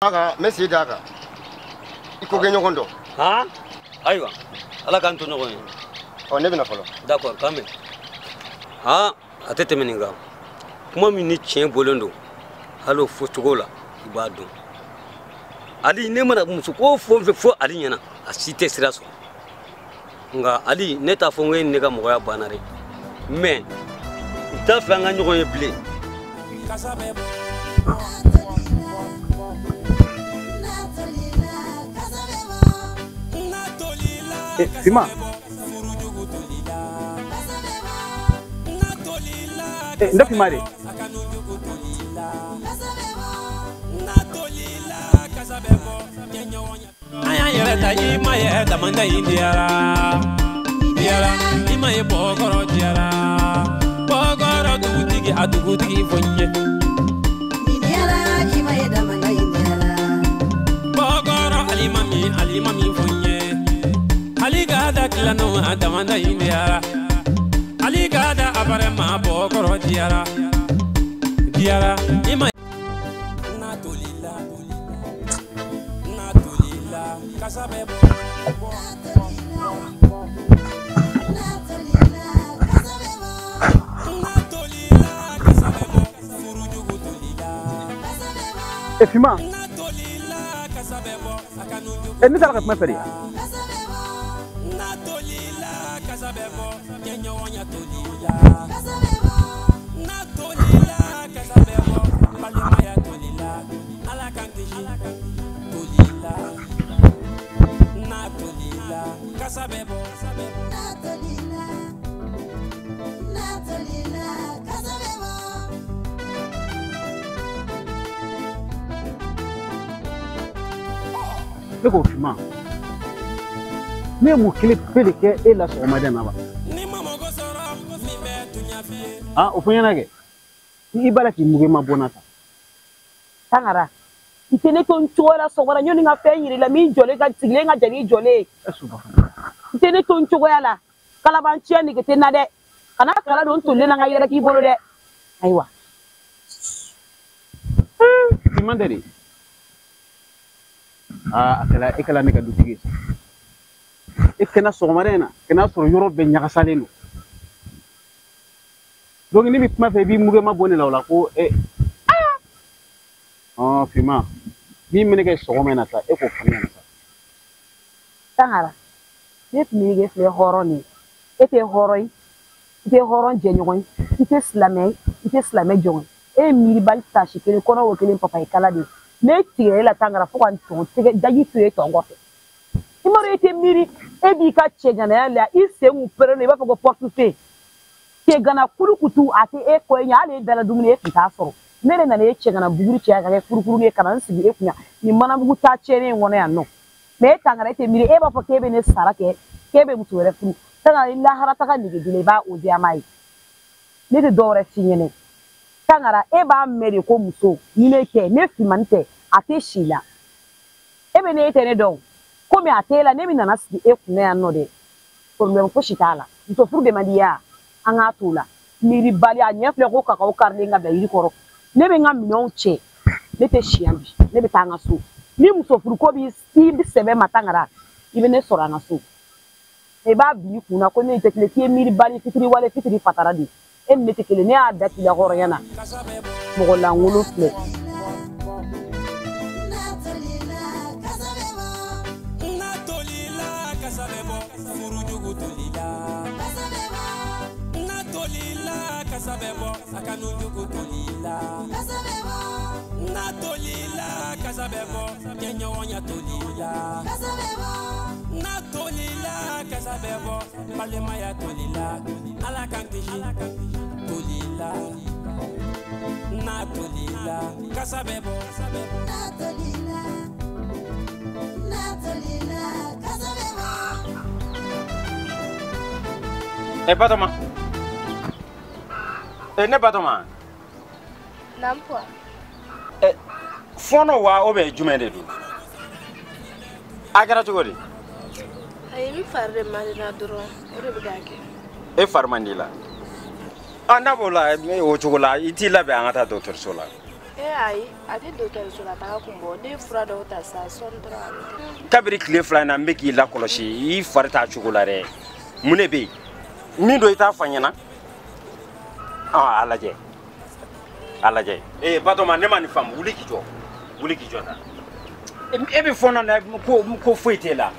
Kan n bɛ sen d'a kan i ko kɛ ɲɔgɔn dɔn. Han, ayiwa, ala k'an to ɲɔgɔn ye. Ɔ, ne bɛna fɔlɔ. D'accord, k'an bɛn. Han, a tɛ tɛmɛ nin kan. Kuma min ni tiɲɛ bɔlen don, hali o fɔcogo la i b'a dɔn. Ali, ne mana muso ko fɛn o fɛn fɔ Ali ɲɛna, a si tɛ sira sɔrɔ. Nka Ali, ne t'a fɔ n ko e ni ne ka mɔgɔya banna dɛ, mais n t'a fɛ an ka ɲɔgɔn ye bilen. Sima. N tɛ Fima de. An y'an yɛrɛ ta i ma ye damanda in diyara diyara i ma ye bɔkɔrɔ diyara bɔkɔrɔ dugutigi a dugutigi fo n ye. Diyara i ma ye damanda in diyara. Bɔkɔrɔ alimami alimami fo n ye. Ali ka da tilanu a damanda in diyara. Ali ka da apare ma bɔkɔrɔ diyara diyara i ma. Na tolila na tolila kasa bɛ bɔ. Fima. Ne taara ka kuma fɛ de. Ne ko Fima, ne ye mun kelen pe de kɛ e la sɔgɔmada in na wa? Ah, o fɔ n ɲɛna kɛ. I b'a la k'i mugu ma bɔ n na tan. Tangara, i tɛ ne to n cogo la sɔgɔma ɲɔni ka fɛn yir'i la min jɔlen ka sigilen ka jɛ n'i jɔlen ye. I tɛ ne to n cogoya la. Kalabanciya nege tɛ n na dɛ. Kana kala don n tolilen na n ka yɛrɛ k'i bolo dɛ. Ayiwa. Fima tɛ de. Aa, a kɛla e kɛla ne ka dutigi ye sa. E kɛnɛ sɔgɔmada in na, kɛnɛ sɔrɔ yɔrɔ bɛɛ ɲagasalen don. Donc ne bɛ kuma fɛ i b'i mugu ma bɔ ne la o la ko e. Ɔn Fima, min bɛ ne kɛ sɔgɔma in na sa, e k'o fɔ ne ɲɛna sa. Tangara, ne tun b'i kɛ filɛ hɔrɔn de ye. E tɛ hɔrɔn ye, i tɛ hɔrɔn jɛɲɔgɔn ye, i tɛ silamɛ ye, i tɛ silamɛ jɔn ye. E ye miiribali tasi kelen kɔnɔ o kelen papaye kala de ye. Ne tigɛ e la Tangara fo ka n tɔn tigɛ daji to e tɔn kɔfɛ. I m'a dɔn e tɛ miiri, e b'i ka cɛganaya la, i sen kun pɛrɛnnen i b'a fɔ ko porte-feu. Cɛgana kulukutu a tɛ e kɔ e ɲɛ, hali e dala dumuni e tun t'a sɔrɔ. Ne de nana e cɛgana buguri cɛya ka kɛ kurukuru ye ka na n sigi e kunna nin manabugu ta tiɲɛnen in kɔnɔ yan nɔ. Mais e Tangara e tɛ miiri, e b'a fɔ k'e bɛ ne sara kɛ, k'e bɛ muso wɛrɛ furu. Tangara i lahara taga nege b'i la, i b'a oser a m'a ye. Ne tɛ dɔwɛrɛ f'i ɲɛna. Tangara e b'a mɛn de ko muso ni ne tɛ, ne finmani tɛ, a tɛ si la. E bɛ ne e tɛ ne dɔn. Komi a t'e la, ne min nana sigi e kunna yan nɔ dɛ. Problème fosi t'a la. Muso furu de man di ya, an k'a t'o la. Miiribali a ɲɛ filɛ ko kakaw karilen ka bila yiri kɔrɔ. Ne bɛ n ka minɛnw cɛ, ne tɛ si yan bi, ne bɛ taa n ka so. Ni muso furu ko b'i sɛbɛ ma Tangara, i bɛ ne sɔrɔ an ka so. I b'a bila i kunna ko ne tɛ kelen, k'i ye miiribali fitiri wale fitiri fatara de. E ni ne tɛ kelen, ne y'a da k'i la hɔrɔnya na. Mɔgɔ lankolon filɛ. E Batoma. E ne Batoma. Nampwa. E fɔɔnɔ wa o bɛ jumɛn de don? A kɛra cogo di? Ayi, n fari de man di n na dɔrɔn, o de bɛ k'a kɛ. E fari man di la? Ah, n'a b'o la o cogo la, i t'i labɛn an ka taa dɔgɔtɔrɔso la. Ayi, a tɛ dɔgɔtɔrɔso la taga kun bɔ. Ne ye fura dɔw ta sisan sɔɔni dɔrɔn a bɛ tɛmɛ. Kabiri tile 2 in na n bɛ k'i lakɔlɔsi, i fari t'a cogo la dɛ. Mun de bɛ yen? Min don i t'a fɔ n ɲɛna? A lajɛ. A lajɛ. Ee Batɔma, ne ma nin faamu. Wuli k'i jɔ. Wuli k'i jɔ tan. E bɛ fɔɔnɔ na ko foyi t'e la.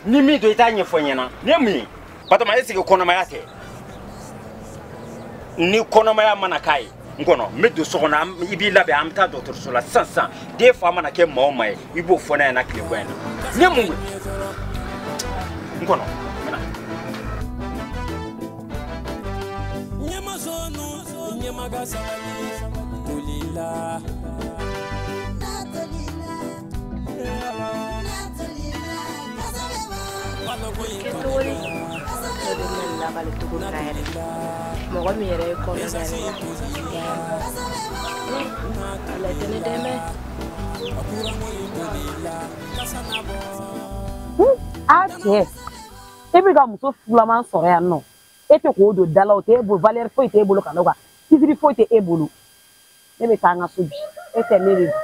Ni min don i t'a ɲɛfɔ n ɲɛna. Nin ye mun ye? Batɔma, est ce que kɔnɔmaya tɛ? Ni kɔnɔmaya mana k'a ye, n kɔnɔ n bɛ don so kɔnɔ, i b'i labɛn, an bɛ taa dɔgɔtɔrɔso la sisan sisan. Den fa mana kɛ maa o maa ye, i b'o fɔ ne ɲɛna tile bɔ in na. Nin ye mun ye? N kɔnɔ. Mɔgɔ min yɛrɛ ye kɔnɔ da ne la, ala tɛ ne dɛmɛ. A cɛ, e bɛ ka muso filaman sɔrɔ yan nɔ, e tɛ k'o don da la, o t'e bolo, valeur foyi t'e bolo ka n'o kan, titre foyi tɛ e bolo. Ne bɛ taa n ka so bi, e tɛ ne de don.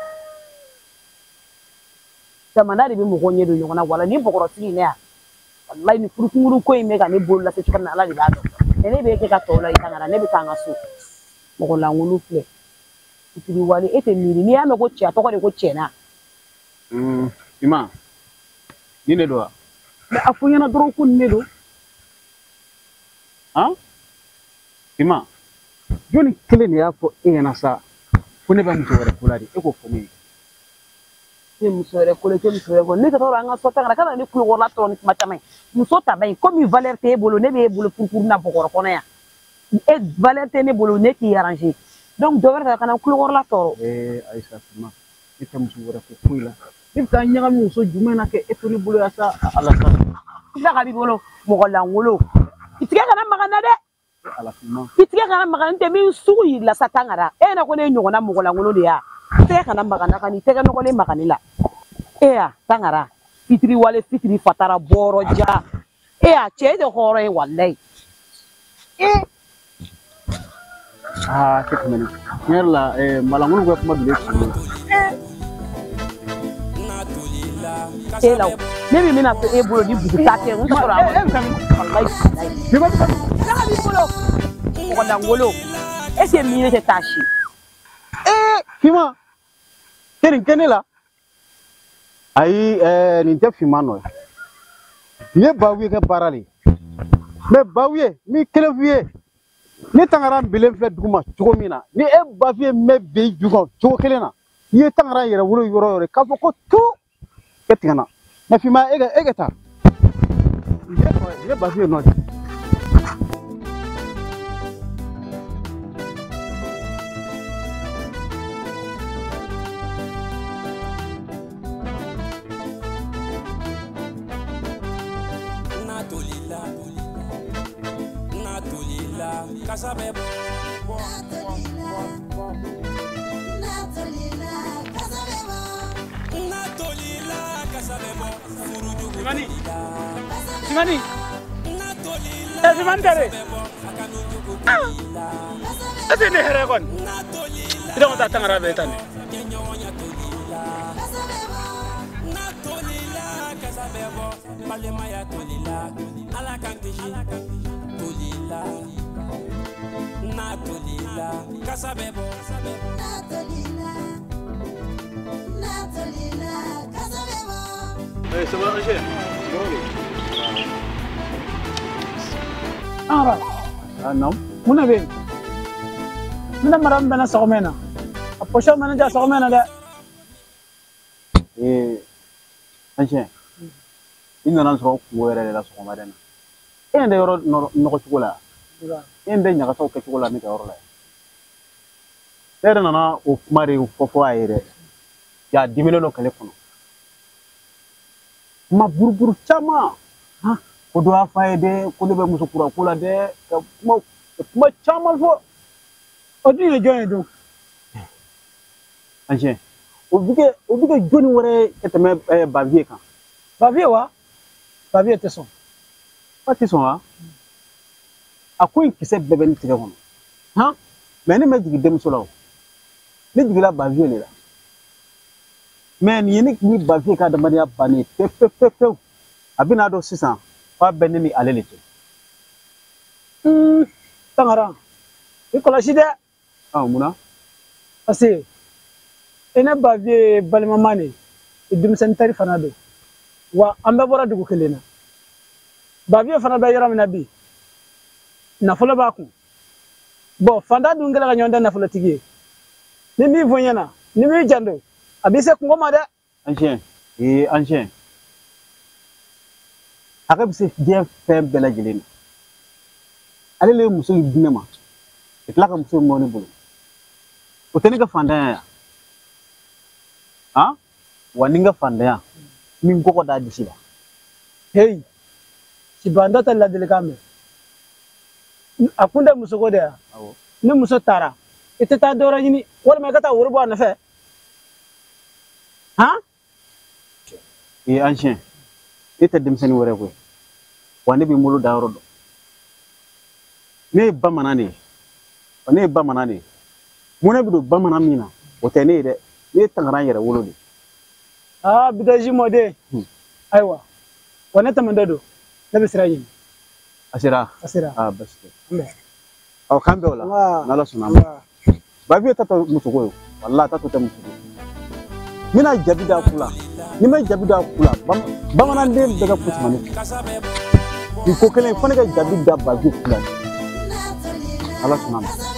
Jamana de bɛ mɔgɔw ɲɛ don ɲɔgɔn na, wala ni bɔgɔrɔsigi in ne ya. Walayi ni furukunkuru ko in bɛ ka ne bolo lase cogo min na, Ala de b'a dɔn. Mais ne b'e kɛ ka tɔw la i kan ka na, ne bɛ taa n ka so. Mɔgɔ lankolon filɛ. Fitiriwale, e tɛ miiri, n'i y'a mɛn ko cɛ, a tɔgɔ de ko cɛna. Ima, nin de don wa? Mais a fɔ n ɲɛna dɔrɔn ko nin de don. Han? Ima, jɔnni kelen de y'a fɔ e ɲɛna sa ko ne bɛ muso wɛrɛ ko la de, e k'o fɔ ne ye. Ne muso wɛrɛ ko la, i tɛ muso wɛrɛ ko. Ne tɛ taa an ka so ta kana ne kulokɔrɔla tɔɔrɔ ni kuma caman ye. Muso ta ba in, komi valeur t'e bolo, ne b'e bolo furufuru na bɔgɔrɔ kɔnɔ yan. E valeur tɛ ne bolo, ne k'i arranger. Donc dɔ wɛrɛ ta kana kulokɔrɔla tɔɔrɔ. Ee Ayisa, Fima, ne tɛ muso wɛrɛ ko foyi la. Ne bɛ taa ɲagami muso jumɛn na kɛ e to ne bolo yan sa? Ala sa. I ka b'i bolo mɔgɔ lankolon. I tigɛ kana maga n na dɛ. Ala Fima. I tigɛ kana maga n tɛ min sugu yir'i la sa Tangara. E ɲɛna ko ne ye ɲɔgɔnna mɔgɔ lankolon de ye wa? Tɛgɛ kana maga n na, ka n'i tɛgɛ nɔgɔlen maga ne la. E ya Tangara, fitiri wale fitiri fatara bɔrɔ ja. E ya cɛ, e tɛ hɔrɔn ye walayi. E. Aa, tɛ tɛmɛ nin. Tiɲɛ yɛrɛ la, malankolon ka kuma bilen tiɲɛ ye. E la, ne min bɛna to e bolo ni buguta tɛ, n sɔrɔ a walayi. Daga b'i bolo mɔgɔ lankolon. E tɛ miiri tɛ taa si. Ee Fima, tɛ nin kɛ ne la. Ayi, nin tɛ Fima nɔ ye. Nin ye Bawiye kɛ baara de ye. Mais Bawiye, n b'i kelen f'i ye. Ne Tangara bilen filɛ dugu ma cogo min na, ni e Bawiye mɛn ben ju kan cogo kelen na, n'i ye Tangara yɛrɛ wolo yɔrɔ o yɔrɔ, k'a fɔ ko tu, e tigɛ na. Mais Fima, e ka taa. Nin ye Bawiye nɔ de ye. Simani, Simani, eh Simani tɛ dɛ. Est ce que ne hɛrɛ kɔni? I tɛ taa Tangara bɛɛ ta nin. Tangara. Ah non. Mun de bɛ yen? Ne madame bɛna sɔgɔma in na. A pɔsɔn bɛ ne ja sɔgɔma in na dɛ. Ee, ancien, i nana n sɔrɔ kungo yɛrɛ de la sɔgɔmada in na. E ɲɛ tɛ yɔrɔ nɔgɔ cogo la, e ɲɛ tɛ ɲagasaw kɛcogo la ne ka yɔrɔ la yan. Ne yɛrɛ nana o kuma de fɔ a ye dɛ. Ja diminen don kɛlɛ kɔnɔ. Kuma buruburu caman. Han, ko dɔ y'a fɔ a ye dɛ, ko ne bɛ muso kura ko la dɛ, ka kuma caman fɔ. O dun ye jɔn ye dun? Ancien, o bɛ kɛ jɔnni wɛrɛ ye ka tɛmɛ Bawiye kan? Bawiye wa? Bawiye tɛ sɔn. Ba tɛ sɔn wa? A ko in kisɛ bɛɛ bɛ ne tigɛ kɔnɔ. Han, mais ne ma jigin denmuso la o. Ne jigila Bavieux de la. Mais nin ye ne ni Bavieux ka adamadenya bannen pewu pewu pewu pewu. A bɛna dɔn sisan k'a bɛ ne ni ale de cɛ. Tangara, i kɔlɔsi dɛ. Munna? Parce que i ne Bavieux ye balimama de ye, i denmisɛnnin teri fana don. Wa an bɛɛ bɔra dugu kelen na. Bavieux fana bɛ yɔrɔ min na bi, nafolo b'a kun. Bon, fantan dun kɛlen ka ɲɔgɔn tɛ nafolotigi ye. Ni min fɔ n ɲɛna, ni m'i janto, a b'i se kungo ma dɛ. Ancien, ee ancien. Hakɛ bɛ se diɲɛ fɛn bɛɛ lajɛlen na. Ale le ye muso in di ne ma, ka tila ka muso in bɔ ne bolo. O tɛ ne ka fantanya ye wa? Wa ni n ka fantanya, ni n kɔkɔ d'a disi la. Heyi, sibandɔ tɛ ladilikan mɛn. A kun tɛ musoko de ya. Ni muso taara, i tɛ taa dɔ wɛrɛ ɲini walima i ka taa woro bɔ a nɔfɛ. Han? Ee ancien, ne tɛ denmisɛnnin wɛrɛ koyi. Wa ne bɛ n bolo da yɔrɔ dɔn. Ne ye bamanan de ye. Wa ne ye bamanan de ye. Mun ne bɛ don bamanan min na, o tɛ ne ye dɛ. Ne ye Tangara yɛrɛ wolo de. Aa Bitaji mɔden. Ayiwa, wa ne tɛmɛntɔ don, ne bɛ sira ɲini. A sera? A sera. Aa basi tɛ. Ɔ k'an bɛn o la. N'Ala sɔnna a ma. Bavieux ta tɛ musoko ye. Walahi a ta tɔ tɛ musoko ye. N bɛna jabi d'a ku la. Ni n ma jabi d'a ku la, bamananden bɛɛ ka ko sama ne fɛ. Nin ko kelen fo ne ka jabi da Bavieux ku la. Ala sɔnna a ma.